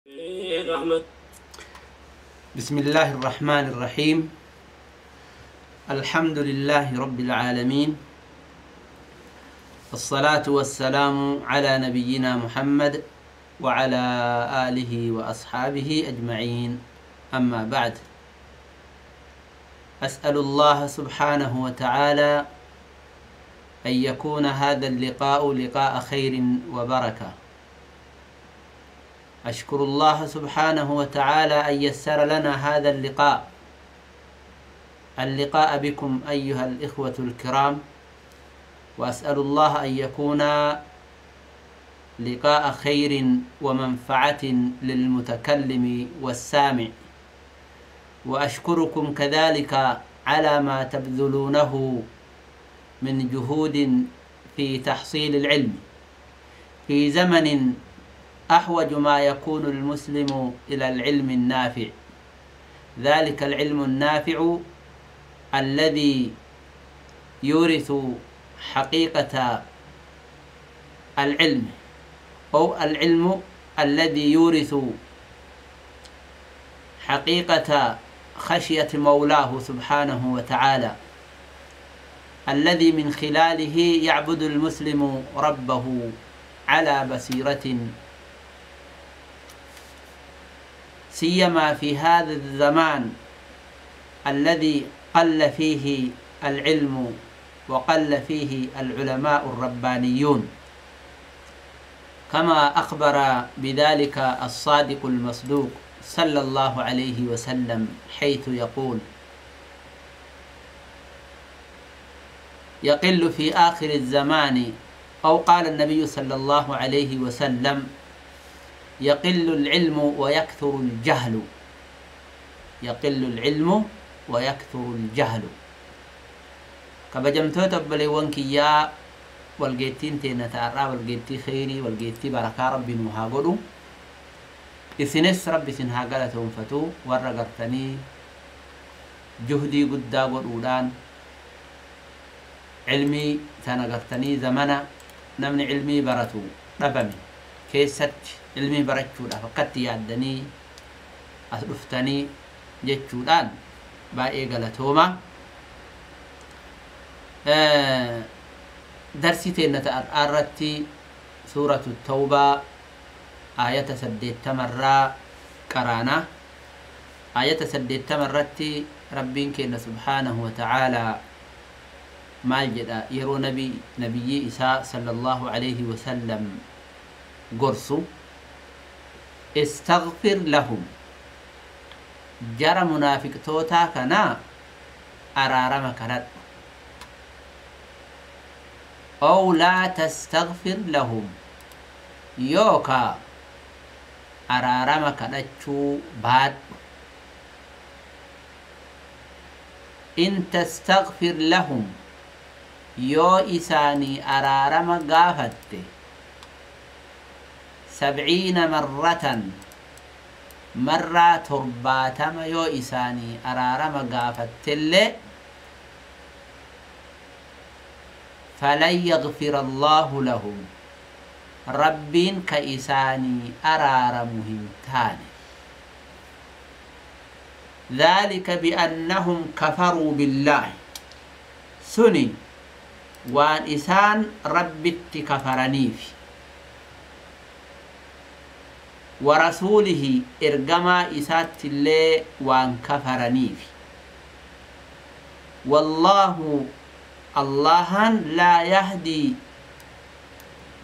رحمة. بسم الله الرحمن الرحيم. الحمد لله رب العالمين، الصلاة والسلام على نبينا محمد وعلى آله وأصحابه أجمعين، أما بعد. أسأل الله سبحانه وتعالى أن يكون هذا اللقاء لقاء خير وبركة. أشكر الله سبحانه وتعالى أن يسر لنا هذا اللقاء بكم أيها الإخوة الكرام، وأسأل الله أن يكون لقاء خير ومنفعة للمتكلم والسامع. وأشكركم كذلك على ما تبذلونه من جهود في تحصيل العلم في زمن أحوج ما يكون المسلم إلى العلم النافع، ذلك العلم النافع الذي يورث حقيقة العلم، أو العلم الذي يورث حقيقة خشية مولاه سبحانه وتعالى، الذي من خلاله يعبد المسلم ربه على بصيرة، سيما في هذا الزمان الذي قل فيه العلم وقل فيه العلماء الربانيون، كما أخبر بذلك الصادق المصدوق صلى الله عليه وسلم، حيث يقول: يقل في آخر الزمان، أو قال النبي صلى الله عليه وسلم: يقل العلم ويكثر الجهل، يقل العلم ويكثر الجهل. كبجمتوت obboleewwan kiyyaa, walgeettiin teenya ta'arraa walgeettii kheyrii, walgeettii barakaa rabbi nu haa godhu. Isinis rabbi isin haa galatoonfatu, warra gartanii juhdii guddaa godhuudhaan cilmii tana gartanii zamana namni cilmii baratu dhabame keessatti ilmii barachuudhaaf akkatti yaaddanii as dhuftanii jechuudhaan baay'ee galatooma. Darsii teenya ta'arraa irratti suuratu tawbaa ayata 80rraa qaraana. Ayata 80 irratti rabbiin keenya subhaanahu wa ta'aalaa maal jedha yeroo nabiyyii isaa sallallahu alayhi wasallam gorsu? استغفر لهم، jara munaafiqtootaa kana araarama kadhadhu، أو لا تستغفر لهم، yookaa araarama kadhachuu baadhu. إن تستغفر لهم، yoo isaanii araarama gaafatte، 70 مرة، marraa 70 yoo isaanii araarama gaafattellee، فلن يغفر الله لهم، rabbiin ka isaanii araaramu hin taane. ذلك بأنهم كفروا بالله، suni waan isaan rabbitti kafaraniif، ورسوله، ergamaa isaattillee waan kafaraniif. والله، allahan، لا يهدي،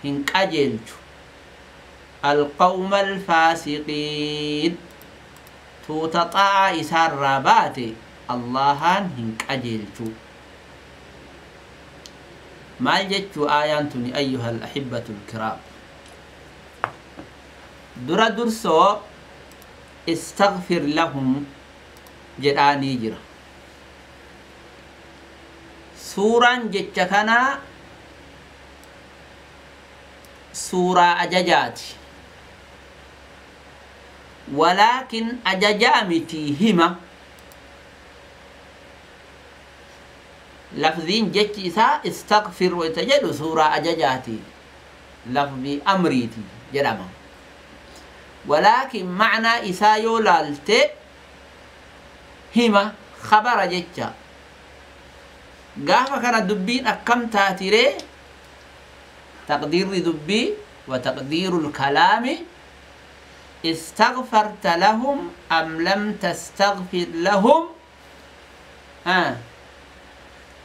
hin qajeelchu، القوم الفاسقين، tuuta xaa'a isaarraa baate allahan hin qajeelchu. Maal jechuu aayaan tuni, أيها الأحبة الكرام? Dura dursoo استغفر لهم jedhaanii jira. Suuraan jecha kanaa suuraa ajajaati, walaakin ajajaa miti, hima. Lafziin jechi isaa استغفر wayta jedhu suuraa ajajaati, lafzii amriiti jedhama. Walaakin macnaa isaa yoo laalte hima khabara jecha. Gaafa kana dubbiin akkam taatiree? Taqdiirri dubbii wa taqdiiru lkalaami استغفرت لهم أم لم تستغفر لهم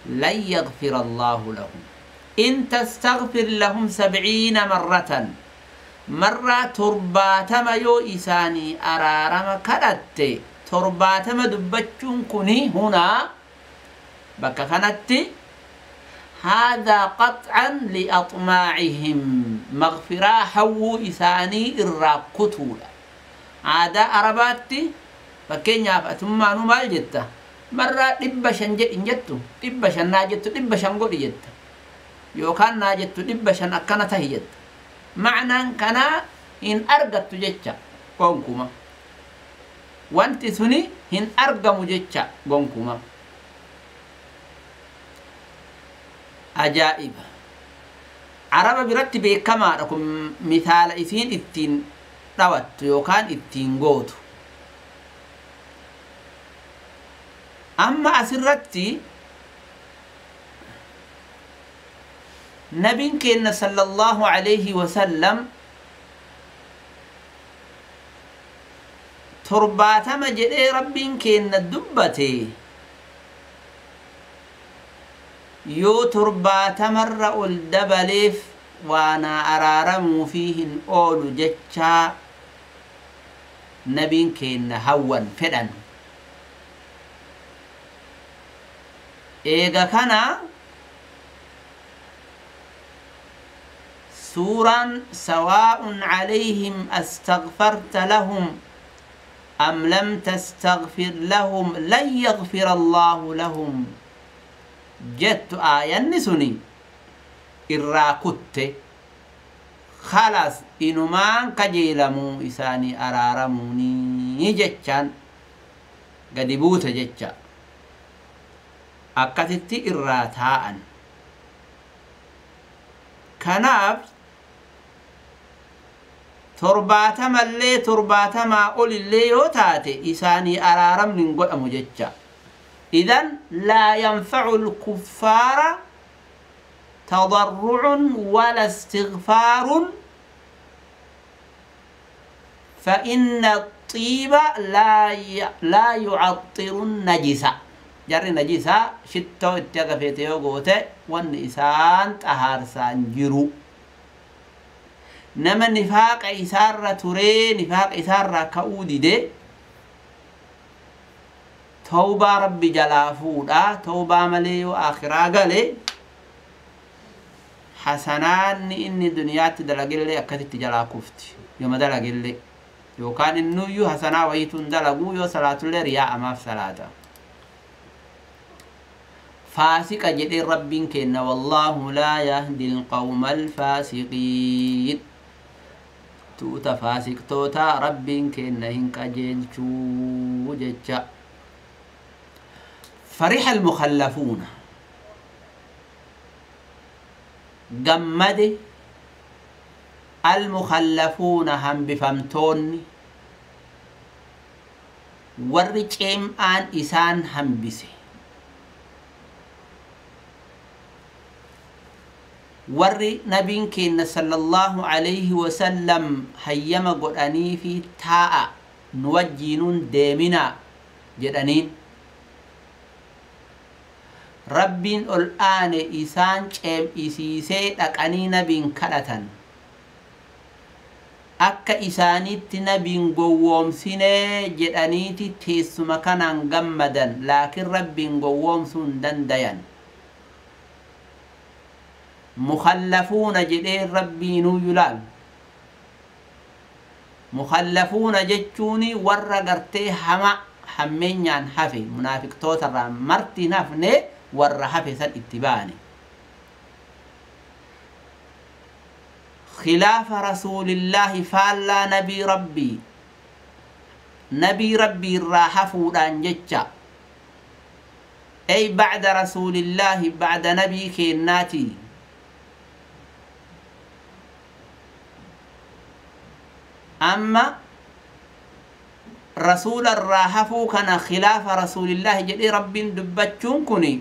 لن يغفر الله لهم. إن تستغفر لهم 70 مرة مرة ترباتما يو إساني أرارما كدت ترباتما دبتشون كني هنا بكا كانت هذا قطعا لأطماعهم مغفرة حو إساني الراكتولا عادة أرباتي فكين يافأتما نمال جتا مرة دبشن جتو دبشن ناجتو دبشن قولي جتا يوكان ناجتو دبشن أكنا تهيجت معنى كنا إن أرقت جتا قونكما وانت سني إن أرقم جتا قونكما. أجائب عرب برتب كما لكم مثال إثين إتين روت يوكان إتين قوت. أما أسرتي نبي كنا صلى الله عليه وسلم ترباتما جدي ربين كنا دبتي yoo torbaatamarra ol dabaleef waana araaramuu fi hin oolu jechaa nabiin keenna hawwan fedhan. Eega kana suuraan sawaa'un calayhim astaghfarta lahum am lam tastaghfir lahum lan yaghfira allaahu lahum jettu aayanni suni irraa kutte khalaas inumaan kajeelamuu isaanii araaramuunii jechaan gadi buute jecha akkasitti irraa taa'an. Kanaaf 70 70 olillee yoo taate isaanii araaramni hin godhamu jecha. إذن لا ينفع الكفار تضرع ولا استغفار فإن الطيب لا يعطر النجس. جر النجسة شتو اتقفيت يوغوت والنسان تهارسان جرو نما نفاق إسارة تري نفاق إسارة كأودي دي توبة ربي جلافودا توبة ملي وآخرة قالي حسنان إني دنيا تدلقلي أكتت جلا كفتي يوم دلقلي يو كان إنو يو حسنا ويتون دلقو يو صلاة اللي رياء ما في صلاة فاسق جدي ربي كإن والله لا يهدي القوم الفاسقين توتا فاسق توتا ربي كإن هنك جيلشو جتشا. فرح المخلفون جمد المخلفون هم بفمتون ورجم آن إسان هم بسي ور نبي كين صلى الله عليه وسلم هيما قراني في تاء نوجينون ديمنا جدانين ربين الآن إسان چم إسيسي تقني نبين كرتن أكا إسانيت نبين قوام سنة جدانيتي تيسما كانان غمدن لكن ربين قوام سن دندين مخلفون جدين ربي نو يلال مخلفون جتشوني ورا قرتي هما همين حفي منافق توتر مرتي نفني ورا حفي سن اتباني خلاف رسول الله فالا نبي ربي نبي ربي راح فودان جتشا أي بعد رسول الله بعد نبي كيناتي أما رسول الراحفو كان خلاف رسول الله جدي رب دبتشون كني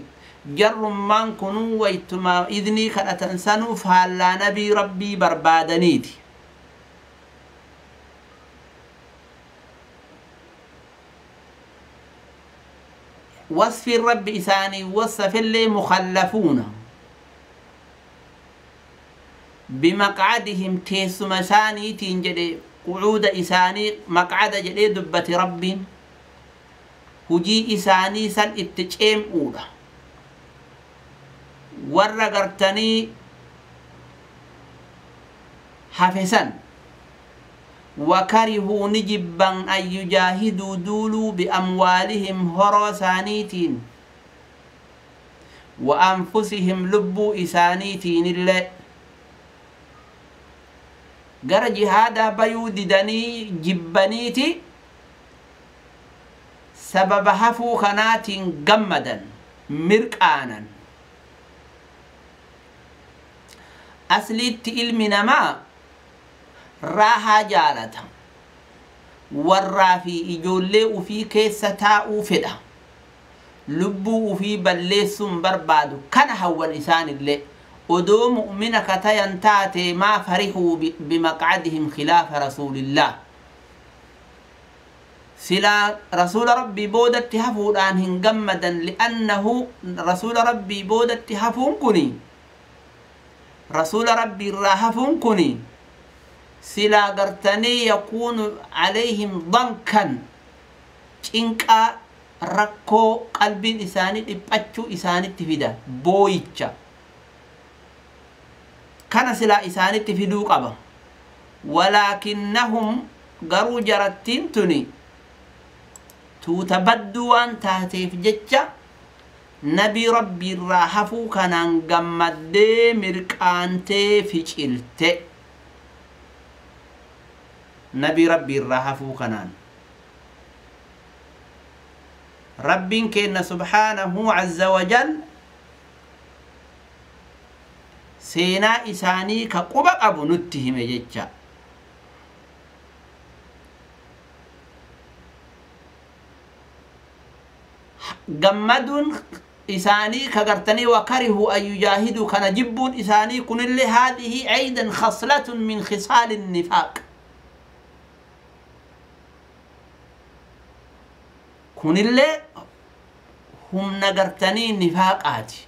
جر من كنوا ويتما إذني كأتنسنوا فهلا نبي ربي بربادنيتي وصف الرب إساني وصف اللي مخلفون بمقعدهم تيسم ساني تنجدي قعود إساني مقعد جدي دبة رب هجي إساني سن اتجيم أولا ورقرتني حفظا وكرهوا نجبا أن يجاهدوا دولوا بأموالهم هرسانيتين وأنفسهم لبوا إسانيتين اللي gara jihaada bayuu didanii jibbaniiti sababa hafuu kanaatiin gammadan mirqaanan asliitti ilmi namaa raahaa jaalata warraa fi ijoollee ufii keessa taa'uu fedha lubbuu ufii balleessuun barbaadu kana hawwan isaanillee odoo mu'mina katayan taate maa farihuu bimaqcadihim khilaafa rasuulillah silaa rasuula rabbii boodatti hafuudhaan hin gammadan li'annahu rasuula rabbii boodatti hafuun kuni rasuula rabbii irraa hafuun kuni silaa gartanii yakuunu calayhim dankan cinqaa rakkoo qalbiin isaanii dhiphachuu isaanitti fida booyicha kana silaa isaanitti fiduu qaba walaakinnahum garuu jarattiin tuni tuuta badduu waan taateef jecha nabii rabbii irraa hafuu kanaan gammaddee mirqaantee ficilte nabii rabbii irraa hafuu kanaan rabbiin keenna subhaanahu azza wajal seenaa isaanii ka quba qabu nutti hime jecha gammaduun isaanii ka gartanii wakarihuu an yujaahiduu kana jibbuun isaanii kunillee haadhihi aydan khaslatun min khisaali nifaaq kunillee humna gartanii nifaaqaati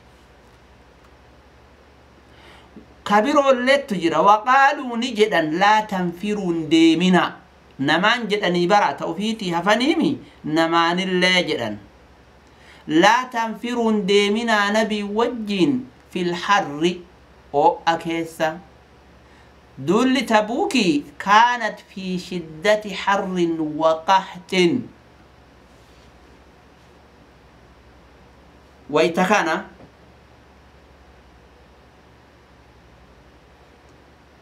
kabiroolleettu jira waqaaluu ni jedhan laa tanfiruun deemina namaan jedhanii bara ta ufiitii hafaniimi namaanillee jedhan laa tanfiruun deeminaa nabii wajjiin fil harri oo'a keessa duulli tabuukii kaanat fi shiddati harrin wa qaxtin wayta kana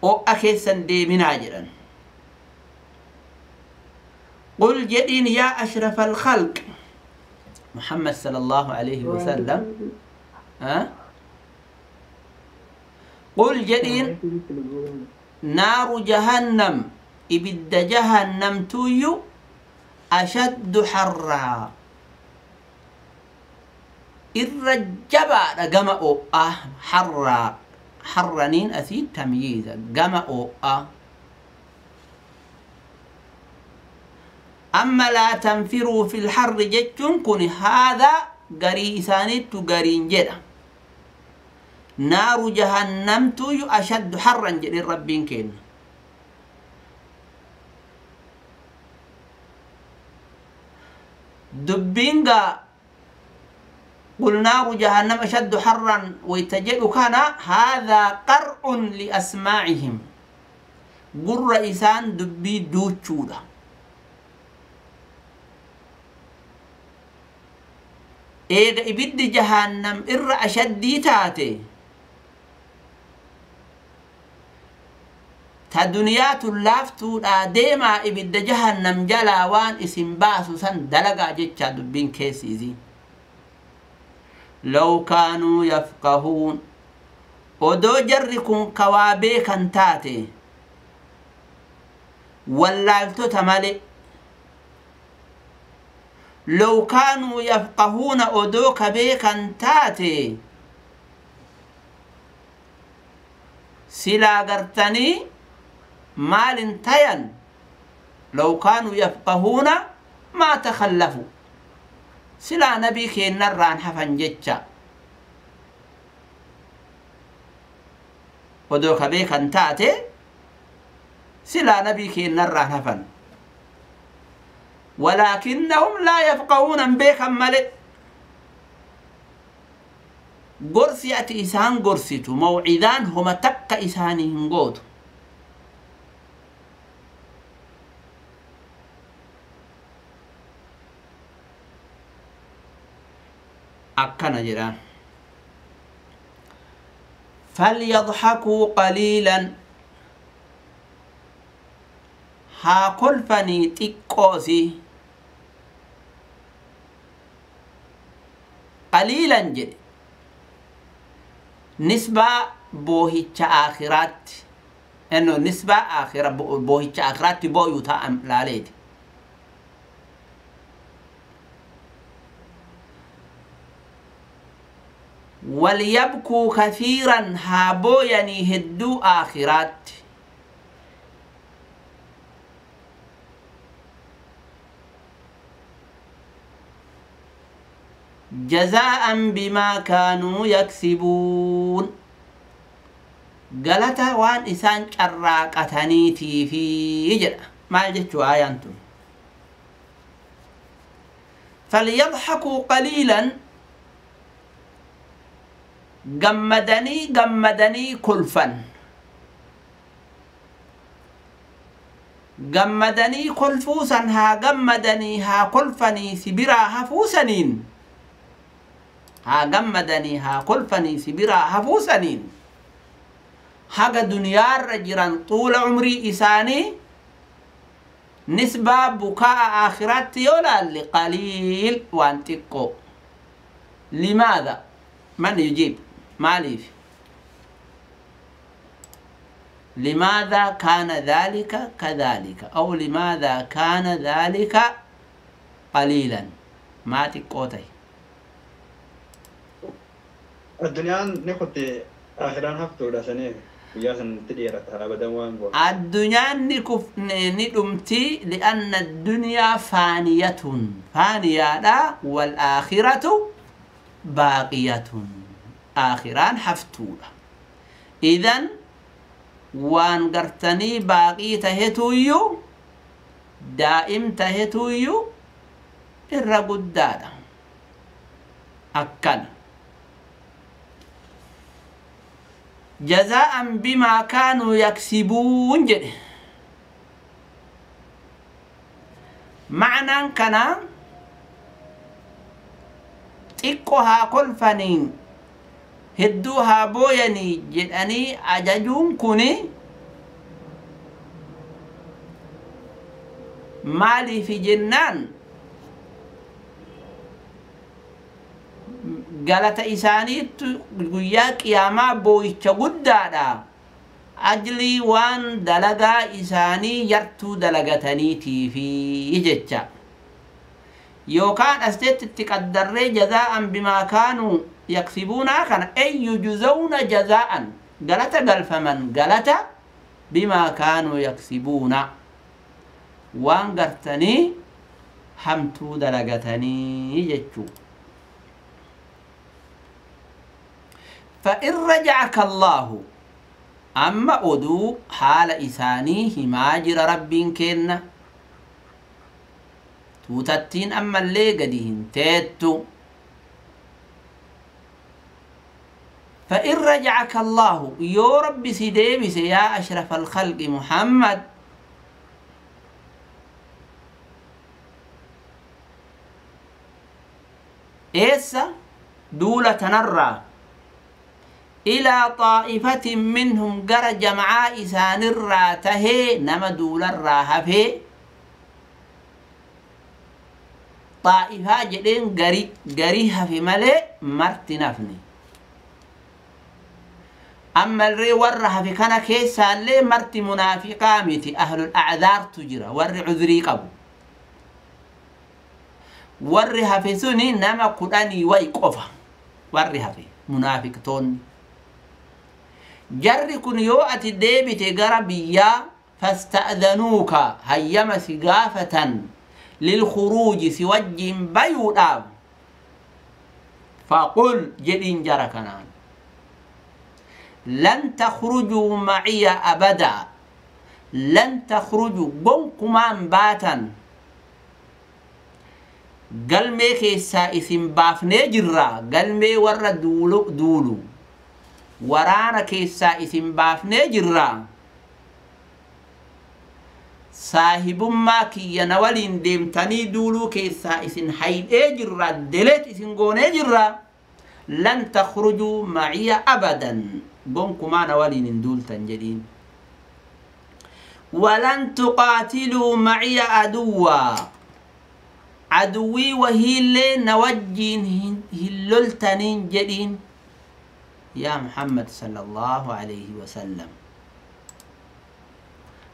oo'a keessan deeminaa jedhan qul jedhiin yaa ashrafa alkhalq محمد صلى الله عليه وسلم قل جدين نار جهنم إبد جهنم تويو أشد حرا الرجبا جمع حرا حرنين أسيد تمييزا جمع أما لا تنفروا في الحر جتشون كن هذا غري إسانيت غرين جدا نار جهنم توي أشد حرا جد ربين كين دبينغا قل نار جهنم أشد حرا ويتجد كان هذا قرع لأسماعهم قر إسان دبي دوتشودا eega ibiddi jahannam irra ashaddii taate ta duniyaatun laaftuudhaa deemaa ibidda jahannam jalaa waan isin baasu san dalagaa jechaa dubbiin keessiisi law kaanuu yafqahuun odoo jarri kun kawaa beekan taate wallaaltota male لو كانوا يفقهون أدوك بيكا تاتي سلا قرتني مال تين لو كانوا يفقهون ما تخلفوا سلا نبي كين نران حفن جتشا ودوك بيكا تاتي سلا نبي كين نران حفن ولكنهم لا يفقهون بيكا ملئ قرسي أتي إسان قرسيتو موعدان هما تك إسانهم قوتو أكنا جران فليضحكوا قليلا ها كلفني تكوسي قليلا جد نسبة بوهيتش آخرات إنه نسبة آخرة بوهيتش آخرات بويوتا أم لاليت وليبكوا كثيرا هابو يعني هدو آخرات جزاء بما كانوا يكسبون قالتا وان إسان شراقتنيتي في يجرى ما جتوا آيانتم فليضحكوا قليلا قمدني قمدني كلفا قمدني كلفوسا ها قمدني ها كلفني سبرا هفوسنين ها قمدني ها كلفني سبرا هفوسنين حق دنيا رجرا طول عمري إساني نسبة بكاء آخرات يولا لقليل وانتقو لماذا؟ من يجيب؟ ماليف لماذا كان ذلك كذلك أو لماذا كان ذلك قليلا ما تقوتي الدنيا نخط آخران هفتو لسنة وياسن تديرت أبدا وان الدنيا نكف ندمتي لأن الدنيا فانية فانية لا والآخرة باقية آخران حفتولة إذن وان قرتني باقي تهتويو دائم تهتويو الرقدادة أكن جزاء بما كانوا يكسبون جده معنى كان xiqqoo haa kolfanii hedduu haa booyanii jedhanii ajajuun kuni maaliif jennaan galata isaaniitu guyyaa qiyaamaa boo'icha guddaadha ajlii waan dalagaa isaanii yartuu dalagataniitiifi jecha يوكان أستيت تقدر جزاء بما كانوا يكسبون كان أي يجزون جزاء قالت قال فمن قالت بما كانوا يكسبون وان قرتني حمتو دلقتني يجو فإن رجعك الله أما أدو حال إساني هماجر رب كن توتتين أما اللي قديهن تيتو فإن رجعك الله يا رب سيديبس يا أشرف الخلق محمد إيسا دولة تنرى إلى طائفة منهم قرى جمعاء إسان الراتهي نما دولة الراهفه طائفة جدين غري غريها في ملء مرت نفني أما الري ورها في كان كيسا لي مرت منافقة ميتي أهل الأعذار تجرى ور عذري قبو Warri hafe suni nama 10 wayi qofa. Warri hafe munaafiqtoonni. Jarri kun yoo ati deebite gara biyyaa fasta'dhanuuka hayyama si gaafatan lilkhuruuji si wajjiin bayuudhaaf faqul jedhiin jara kanaan lan takhrujuu maciya abadaa lan takhrujuu gonkumaan baatan galmee keessaa isin baafnee jirra galmee warra duulu waraana keessaa isin baafnee jirra saahibummaa kiyya na waliin deemtanii duuluu keessaa isin haydhee jirra deleet isin goonee jirra lan takhrujuu maciya abadan gonkumaa na waliin hin duultan jedhiin walan tuqaatiluu maciya aduwwaa aduwwii wahiillee na wajjiin hin loltaniin jedhiin yaa Muhammad sallallahu alayhi wasallam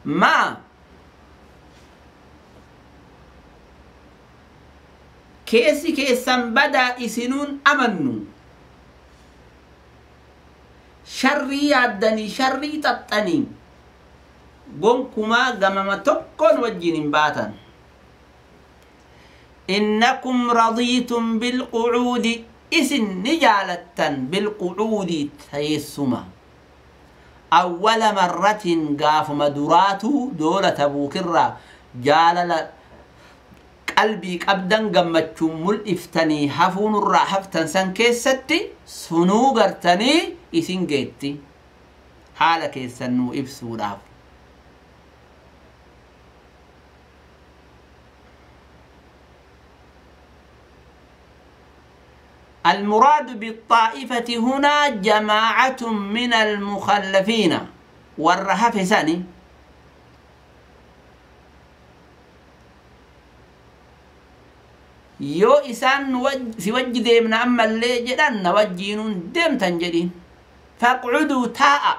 maa keessi keessan badaa isinuun amannu sharrii yaaddanii sharrii xaxxanii gonkumaa gamama tokkoon wajjiin hin baatan innakum radiitum bilqu'uudi isin ni jaalattan bilqu'uudi teessuma awwala marratin gaafuma duraatuu doola Tabuukirraa jaalala qalbii qabdan gammachuun mul'iftanii hafuunurraa haftan san keessatti sunuu gartanii isin geetti haala keessan nuu ibsuudhaaf. المراد بالطائفة هنا جماعة من المخلفين والرهف ساني yoo isaan si wajji deemna ammallee jedhan na wajjiinuun deemtan jedhiin faqcuduu taa'a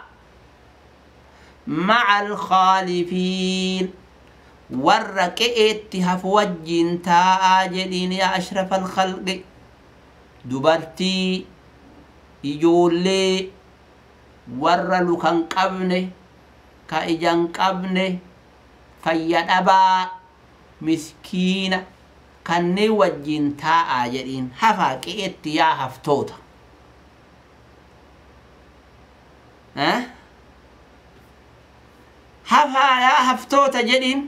maca alkhaalifiin warra qe'eetti hafu wajjiin taa'aa jedhiin yaa ashrafa alkhalqi dubartii ijoollee warra lukan qabne ka ijan qabne fayya dhabaa miskiina kanneen wajjiin taa'aa jedhiin hafaa qe'eetti yaa haftoota. Hafaa yaa haftoota jedhiin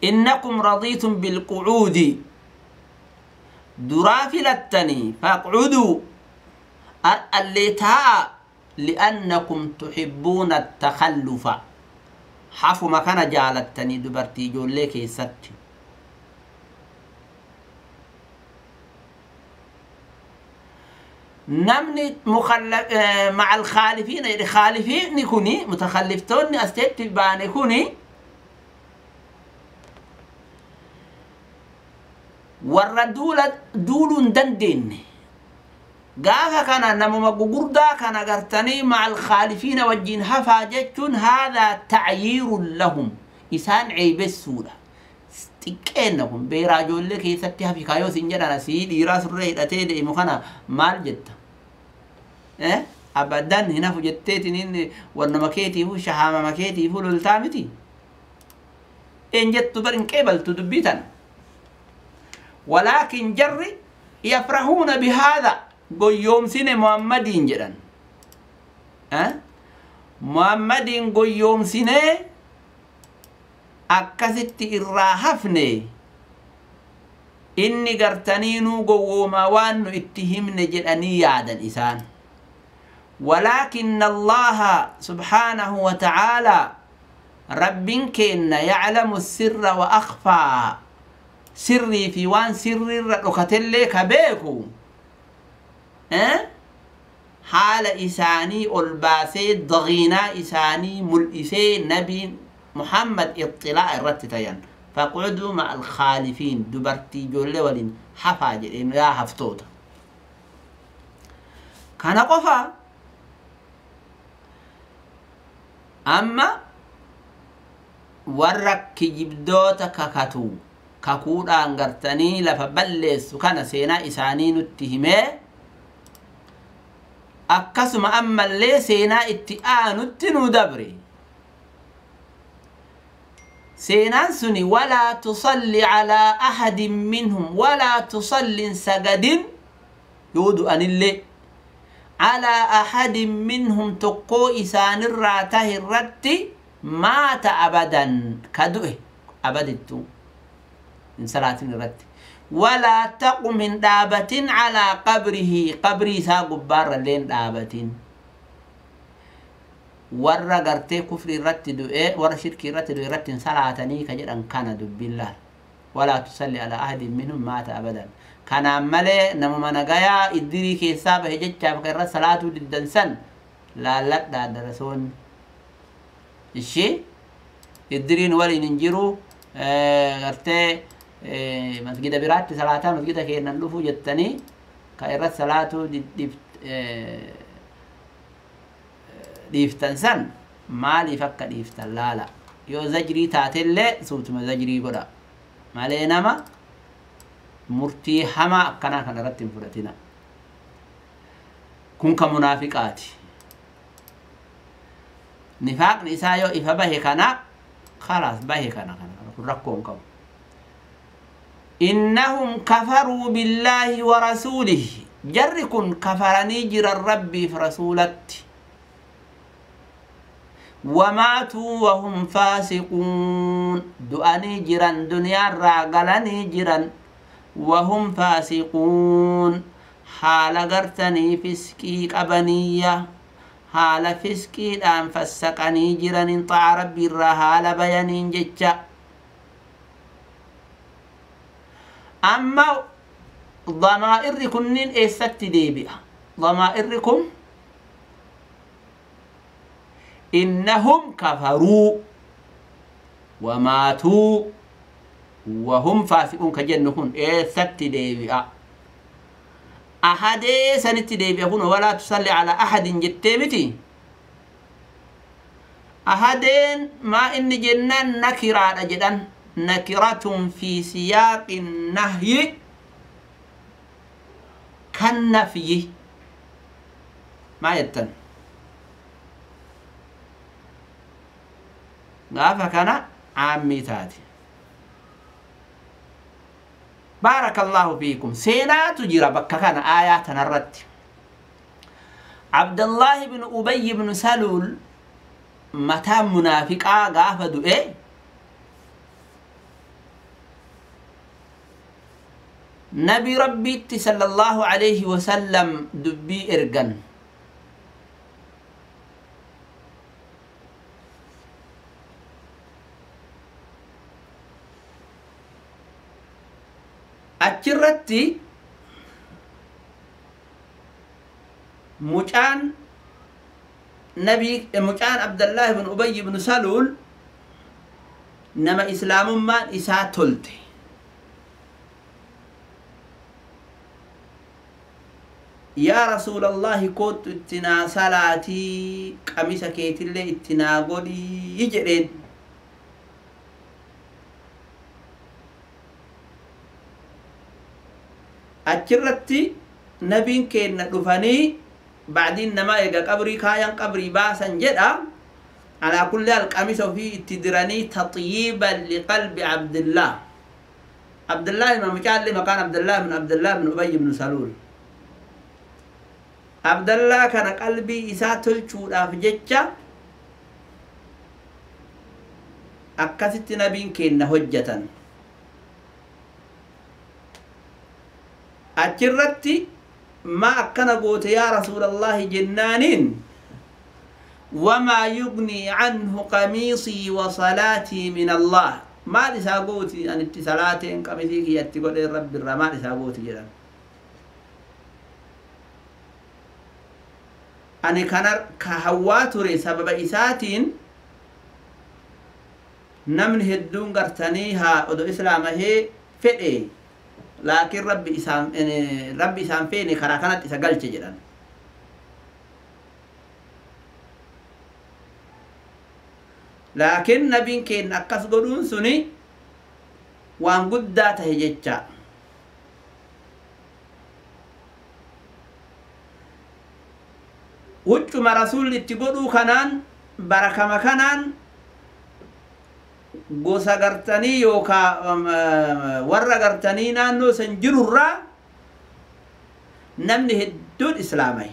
innakum radiitum bilqu'uudi duraa filattanii faqcuduu ar'allee taa'a li'annakum tuhibbuuna attakhallufa hafuma kana jaalattanii dubartii ijoollee keessatti. Namni maca alkhaalifiina jedhe khaalifiinni kuni mutakhalliftoonni asteetti baane kuni warra duuluu hin dandeenye gaafa kana namuma gugurdaa kana gartanii maca alkhaalifiina wajjiin hafaa jechuun haadhaa tacyiirun lahum isaan ceybessuudha xiqqeenna kun beeraa ijoollee keessatti hafi kaayoo sin jedhan asii dhiiraa surree hidhatee deemu kana maal jetta abadan hin hafu jetteetiniin wannuma keetiifu shahaamama keetiifu loltaa miti een jettu bar hin qeebaltu dubbii tana walaakin jarri yafrahuuna bihaadha goyyoomsine Muhammadiin jedhan Muhammadiin goyyoomsinee akkasitti irraa hafne inni gartanii nuu gowwoomaa waan nu itti himne jedhanii yaadan isaan walaakinna Allaha subhaanahu wa ta'aalaa rabbiin keenna yaclamu sirra wa akhfaa sirrii fi waan sirriirra dhokatellee ka beeku haala isaanii ol baasee dagiinaa isaanii mul'isee nabiin Muhammad ixxilaa irratti tayan faqcuduu ma'a alkhaalifiin dubartii ijoollee waliin hafaa jedheen yaa haftoota kana qofa amma warra kijibdoota kakatu kakuudhaan gartanii lafa balleessu kana seenaa isaanii nutti himee akkasuma ammallee seenaa itti aanutti nu dabre. Seenaan suni walaa tusalli calaa ahadin minhum walaa tusallin sagadin yoo du'anillee calaa ahadin minhum tokkoo isaanirraa tahe irratti maata abadan ka du'e abadittu hin salaatin irratti walaa taqum hin dhaabatin calaa qabrihi qabrii isaa gubbaarrallee hin dhaabatin. Warra gartee kufri irratti du'e warra shirkii irratti du'e irratti hin salaatanii ka jedhan kana dubbiin laal walaa tusalli alaa ahadin minhum maata abadan. Kanaan malee namuma nagayaa iddirii keessaa bahe jechaaf ka irra salaatuu diddan san laalladhaa darasoonni. Ishii iddiriin waliin hin jiru gartee masgida biraatti salaataa masgida keennan dhufuu jettanii ka irra salaatuu dhiiftan san maaliif akka dhiiftan laala. Yoo zajrii taatellee suutuma zajrii godha malee nama murtii hamaa akkanaa kana irratti hin fudhatina. Kun ka munaafiqaati. Nifaaqni isaa yoo ifa bahe kana khalaas bahe kana kana kun rakkoo hin qabu. Innahum kafaruu billaahi wa rasuulihi jarri kun kafaranii jiran rabbiif rasuulatti. وماتوا وهم فاسقون دؤني جران دنيا راغلني جران وهم فاسقون حال غرتني فسكي قبنية حال فسكي دان فسقني جران طاع ربي الرهال بيانين جتشا. أما ضمائركم نين إيست ديبئة ضمائركم إنهم كفروا وماتوا وهم فاسقون كجنهم إيست ديبئة أحد سنت ديبئة ولا تصلي على أحد جتمتي أحدين ما إن جنان نكرة أجدا نكرة في سياق النهي كالنفي ما يتن غافة كان عامي تاتي. بارك الله فيكم. سينا تجرى بك كان آيات نرت عبد الله بن أبي بن سلول متى منافقا غافة دؤي نبي ربي صلى الله عليه وسلم دبي إرغن أجرتي مجان نبي مجان عبد الله بن أبي بن سلول نما إسلام ما إساء تلتي يا رسول الله كنت اتنا صلاتي قميص كيتلي اتنا قولي يجرين أجرتي نبين كين دفني بعدين نما يجا قبري كاين قبري باسا جدا على كل القميص في اتدراني تطيبا لقلب عبد الله. عبد الله ما مكان مكان عبد الله بن عبد الله بن أبي بن سلول. عبد الله كان قلبي إساء تلچو أفجتشا أكست نبين كين هجة أجرتي ما أكن قوت يا رسول الله جنانين وما يغني عنه قميصي وصلاتي من الله. ما لساقوتي أن اتصالاتين قميصي كي يتقول رب الرما لساقوتي جدا أني كان كهواتري سبب إساتين نمن هدون قرتنيها أدو إسلامه فئي لكن ربي إسام ربي إسام فيني كراكنت إسا قلت جدا Laakiin nabiin keenya akkas godhuun suni waan guddaa tahe jecha. Huccuma rasuulli itti godhuu kanaan barakama kanaan gosa gartanii yookaa warra gartanii naannoo san jirurraa namni hedduun islaamay,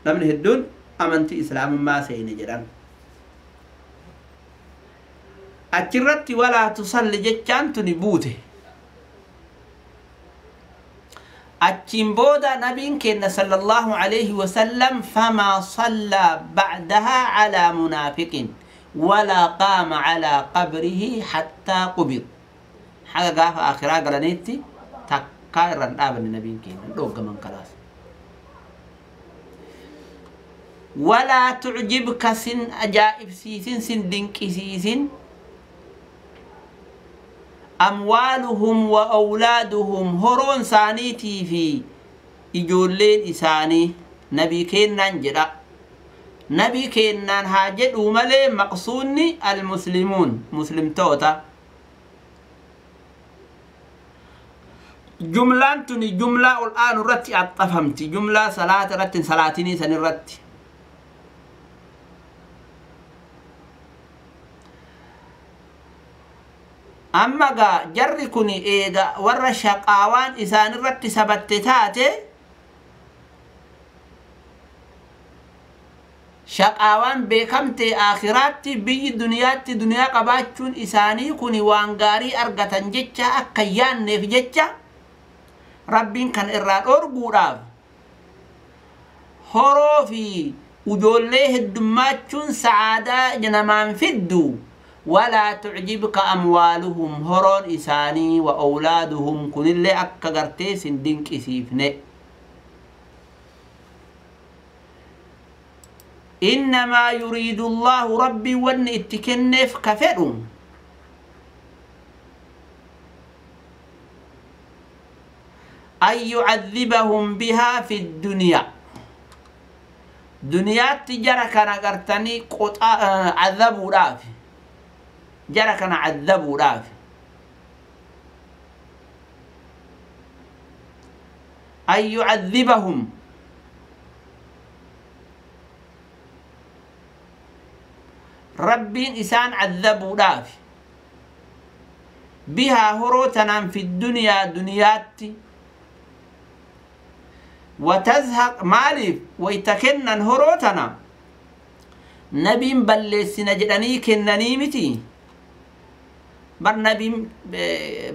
namni hedduun amantii islaamummaa seene jedhan. Achirratti walaa tusalli jechaan tuni buute. Achiin booda nabiin keenya sallallahu alayhi wasallam famaa sallaa bacdahaa calaa munaafiqin walaa qaama calaa qabrihi hattaa qubir. Haga gaafa akhiraa galaniitti takkaa irra hin dhaabanne nabiin keenya dhooggaman kalaas. Walaa tucjibka sin ajaa'ibsiisin sin dinqisiisin amwaaluhum wa awlaaduhum horoon isaaniitii fi ijoolleen isaanii nabii kennaan jedha. Nabii kennaan haa jedhuu malee maqsuunni almuslimuun muslimtoota. Jumlaan tuni jumlaa ol aanu irratti axxafamti. Jumlaa salaata irratti salaatinii san irratti. Amma gaa jarri kun eega warra shaqaawaan isaan irratti sabatte taate shaqaawaan beekamte akhiraatti biyyi duniyaatti duniyaa qabaachuun isaanii kun waan gaarii argatan jecha akka yaanneef jecha rabbiin kan irraa dhorguudhaaf horoo fi ijoollee heddummachuun sa'aadaa namaan fiddu. ولا تعجبك أموالهم هرون إساني وأولادهم كن اللي أكا غرتي سندنك إسيفني. إنما يريد الله ربي ون اتكنف كفرهم أن يعذبهم بها في الدنيا. دنيا تجرى كان غرتني قطع عذبوا رافي جرى كان عذبوا رافي أن يعذبهم ربي إسان عذبوا رافي بها هروتنا في الدنيا دنيات وتزهق مالف ويتكنن هروتنا نبي بلسنا جدني كنني متي بر نبي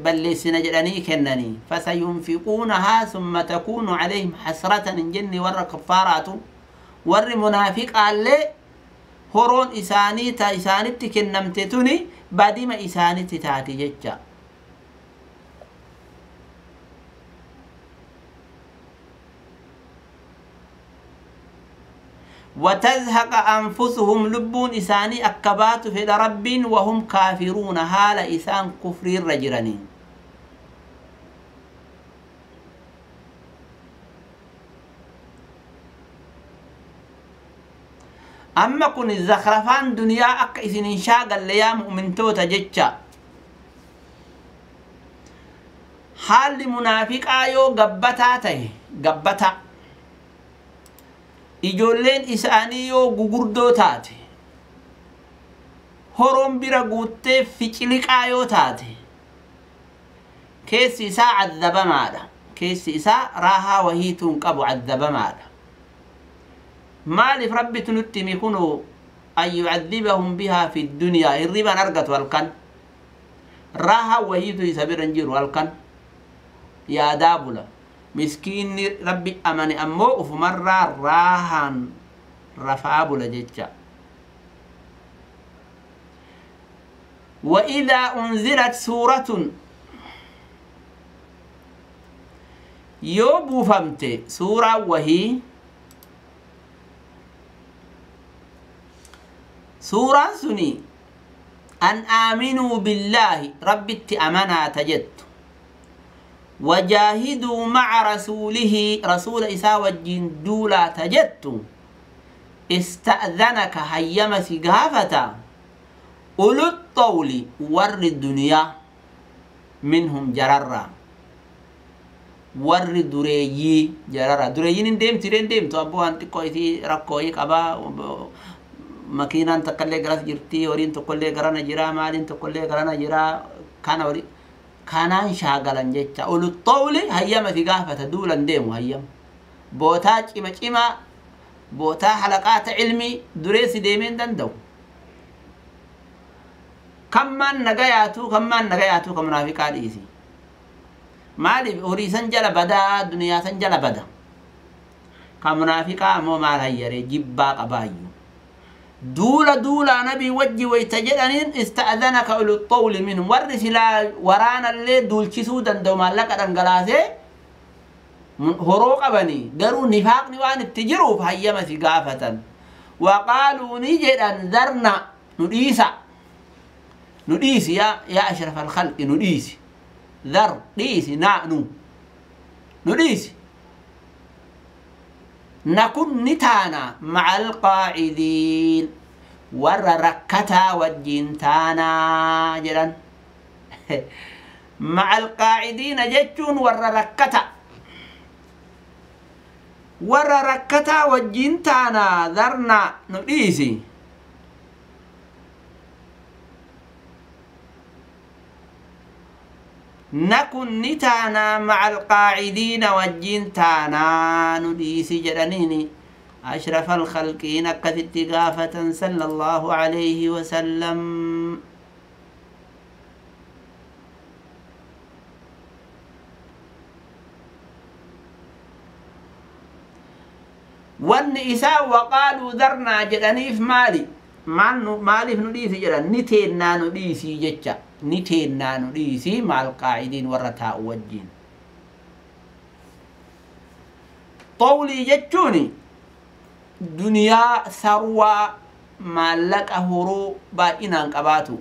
بلسنا جدني كنني فسينفقونها ثم تكون عليهم حسرة جن ور كفارات ور منافق قال هرون إساني تا إساني تكنمتتني بعدما إساني تتاتي جتشا. وتزهق أنفسهم لبون إساني أكبات في رب وهم كافرون حال إسان كفر الرجرانين. أما كن الزخرفان دنيا أك إسن شاغل ليا مؤمن توتا جتشا. حال منافق آيو قبتا تهي قبتا ijoolleen isaanii yoo gugurdoo taate horoon bira guuttee ficiliqaa yoo taate keessi isaa caddabamaadha. Keessi isaa raahaa wahiituun qabu caddabamaadha. Maaliif rabbitu nutti himi kunoo an yucadhibahum bihaa fi dunyaa hirriban argatu halkan raahaa wahiitu isa bira hin jiru halkan yaadaa bula. Miskiinni rabbi amane ammoo ufumarraa raahaan rafaa bula jecha. وإذا أنزلت سورة yoo buufamte suuraa wahii suuraan suni an aaminuu billaahi rabbitti amanaa tajettu وجاهدوا مع رسوله رسول إسا وجين دولا تجت استأذنك هيما سقافة أولو الطول ور الدنيا منهم جررا ور دريي جررا دريين ديم ترين ديم تو أبو أنت كويتي ركوي كبا ماكينان تقلي غراس جرتي ورين تقلي غرانا جرا مالين تقلي غرانا جرا كان وري كانان شاغلان جچا أولو الطول هيما في غافة دولا ديم هيما بوتا چما چما بوتا حلقات علمي دريس ديمين دندو كمان نغياتو كمان نغياتو كمنافقا ديسي مالي هوري سنجل بدا دنيا سنجل بدا كمنافقا مو مال هيري جبا قبايو دولا دولا نبي وجي ويتجدنين استأذنك أولو الطول منهم ورسلا ورانا اللي دول كسودا دوما لك دنگلاسي هرو قبني درو نفاق نوان التجرو فهيما ثقافة وقالوا نجد ذرنا نديسا نديس يا أشرف الخلق نديس ذر ديس نانو نديس نكون نتانا مع القاعدين ور ركتا وجنتانا جرا مع القاعدين جتون ور ركتا ور ركتا وجنتانا ذرنا نديسي نكن نتانا مع القاعدين وجنتانا نديسي جرانيني أشرف الخلقين كثت غافة صلى الله عليه وسلم. والنساء وقالوا ذرنا جرانيف مالي مالي نديسي جران نتينا نديسي جتشا نتينا نديسي مع القاعدين ورتاء وجين طولي جتشوني دنيا ثروة مالك هرو بائنا قباتو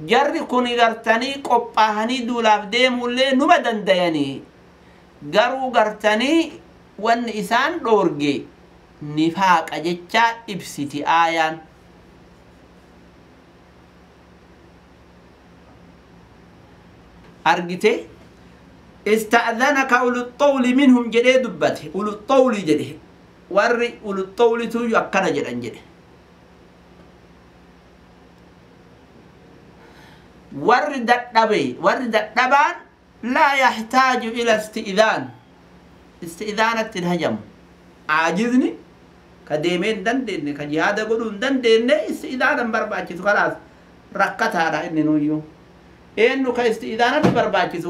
جري كوني غرتني قباهني دولاف ديمولي نبدن دياني غرو غرتني وان إسان دورجي نفاق أجتشا إبسيتي آيان أرجتي استأذنك أولو الطول منهم جدي دبته أولو الطول جدي وري أولو الطول تو يكنا جدن جدي ورد النبي ورد النبان لا يحتاج إلى استئذان استئذانة الهجم عاجزني كديمين دندن كجهاد قدون دندن استئذانا برباچيس خلاص ركتها را إني نويو إنو كاستئذانا برباچيس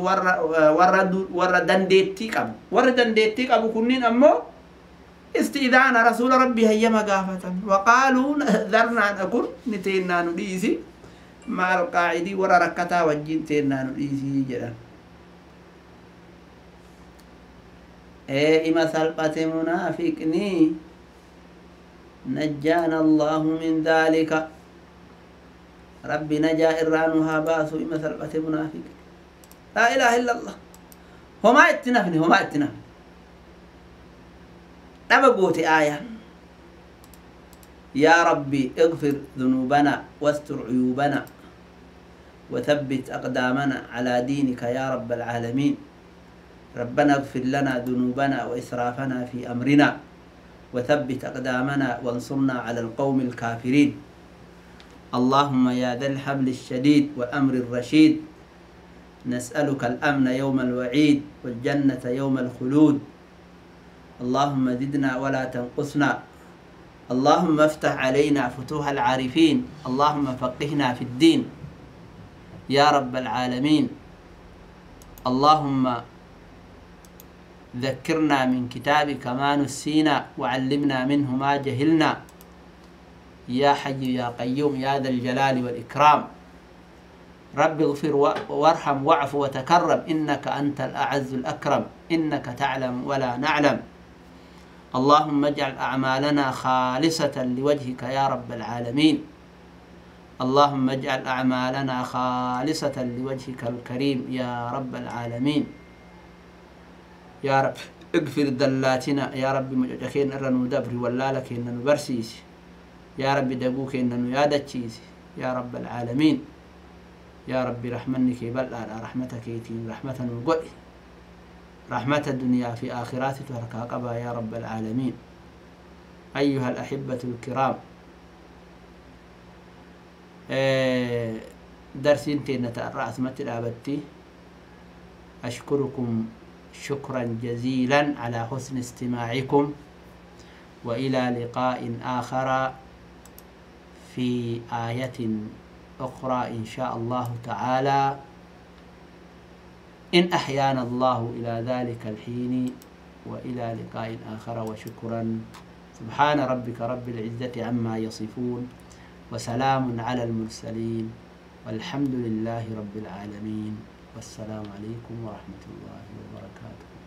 ور دنديتي قبو ور دنديتي قبو كنين أمو استئذان رسول ربي هيما قافة وقالوا ذرنا نكون نتينا نديسي مع القاعدي ور ركتا وجين تينا نديسي جدا إيه إما سلقة منافقني نجانا الله من ذلك ربي نجا إرانها باسو إما سلقة منافق لا إله إلا الله هما اتنفني هما اتنفني نبقوتي آية يا ربي اغفر ذنوبنا واستر عيوبنا وثبت أقدامنا على دينك يا رب العالمين ربنا اغفر لنا ذنوبنا وإسرافنا في أمرنا وثبت أقدامنا وانصرنا على القوم الكافرين اللهم يا ذا الحبل الشديد وأمر الرشيد نسألك الأمن يوم الوعيد والجنة يوم الخلود اللهم زدنا ولا تنقصنا اللهم افتح علينا فتوح العارفين اللهم فقهنا في الدين يا رب العالمين اللهم ذكرنا من كتابك ما نسينا وعلمنا منه ما جهلنا يا حي يا قيوم يا ذا الجلال والإكرام رب اغفر وارحم واعف وتكرم إنك أنت الأعز الأكرم إنك تعلم ولا نعلم اللهم اجعل أعمالنا خالصة لوجهك يا رب العالمين اللهم اجعل أعمالنا خالصة لوجهك الكريم يا رب العالمين يا رب اغفر دلاتنا يا ربي مجاكين الرنو دبري ولا لك إن نبرسيس يا ربي دقوك إن نيادتشيس يا رب العالمين يا ربي رحمنك بل رحمتك يتين رحمة وقل رحمة الدنيا في آخرات تركا يا رب العالمين. أيها الأحبة الكرام، درسين تينة الرأس مثل أبتي. أشكركم شكرا جزيلا على حسن استماعكم، وإلى لقاء آخر في آية أخرى إن شاء الله تعالى، إن أحيانا الله إلى ذلك الحين، وإلى لقاء آخر، وشكرا. سبحان ربك رب العزة عما يصفون، وسلام على المرسلين، والحمد لله رب العالمين، والسلام عليكم ورحمة الله وبركاته.